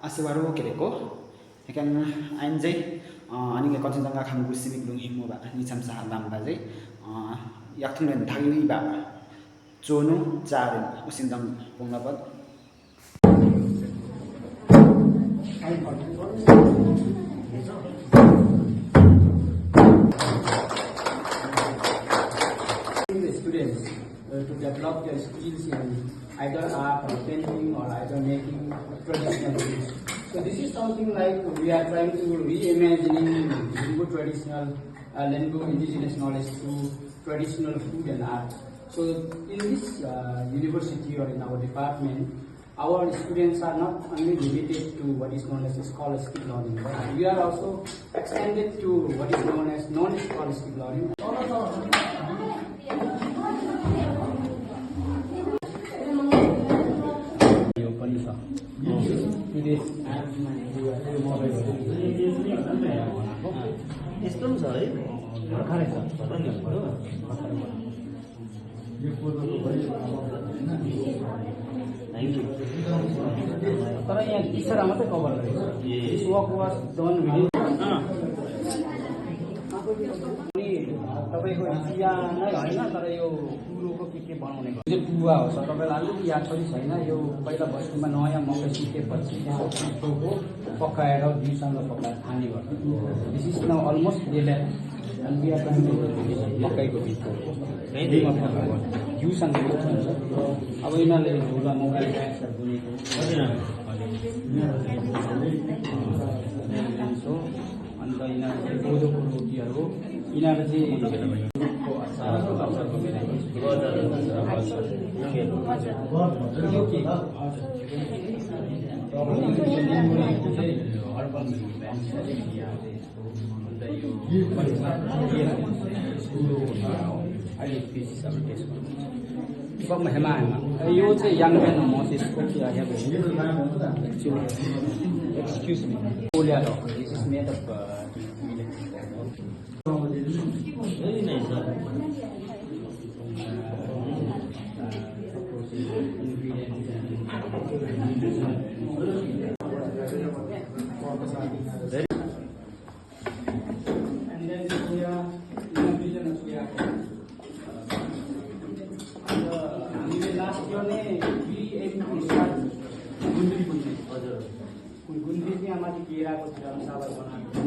Asiwaro kereko ikan anjay ani ke Kanchenjunga Khamgur Civic Lung Himo ba ni chamsa lam ba jai yakthung len thagi ba chonu charin usindam punglabat the students to develop their skills in either art or painting or either making traditional things. So this is something like we are trying to reimagining Lembu traditional, Lembu indigenous knowledge through traditional food and art. So in this university or in our department, our students are not only limited to what is known as scholastic learning, but we are also extended to what is known as non-scholastic learning. यस्तो पनि छ है भर्खरै छ thank you तर यहाँ इसारा मात्रै कभर गरेको छ this work was done within तपाईँको चिया नै होइन तर यो कुरोको के बनाउने यो पुवा हो सर तपाईँलाई अलिकति याद पनि छैन यो पहिला बस्तीमा नयाँ मकै सिकेपछि त्यहाँ पिठोको पकाएर घिउसँग पकाएर खाने गर्छ this is now almost develop अनि बिहा मकैको पिठो घिउसँग हुन्छ अब यिनीहरूले झोला मोबाइल ब्याग्सहरू बुनेको अन्त यिनीहरू चाहिँ कोदोको रोटीहरू यिनीहरू चाहिँ यो चाहिँ यङ म्यान म त्यसको excuse me polio this is made of very nice गुन्द्री चाहिँ माथि केराको साबर बनाएको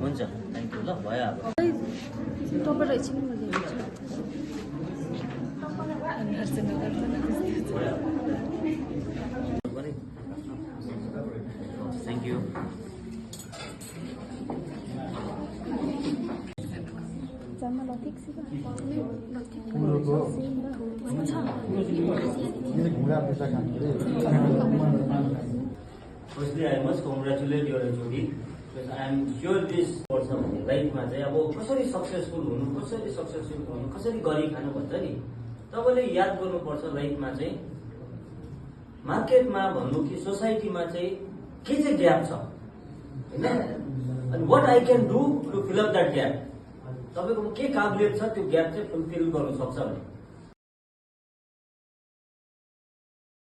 हुन्छ थ्याङ्क यू ल भयो अब तपाईँलाई एकछिन thank you Firstly, I must congratulate your HOD because I am sure this वर्ष लाइफमा चाहिँ अब कसरी सक्सेसफुल हुनु कसरी गरी खानु भन्छ नि तपाईँले याद गर्नुपर्छ लाइफमा चाहिँ मार्केटमा भन्नु कि सोसाइटीमा चाहिँ के चाहिँ ग्याप छ हैन अनि what I can do to fill up that gap तपाईको के काबिलियत छ त्यो ग्याप चाहिँ फुलफिल गर्न सक्छ भने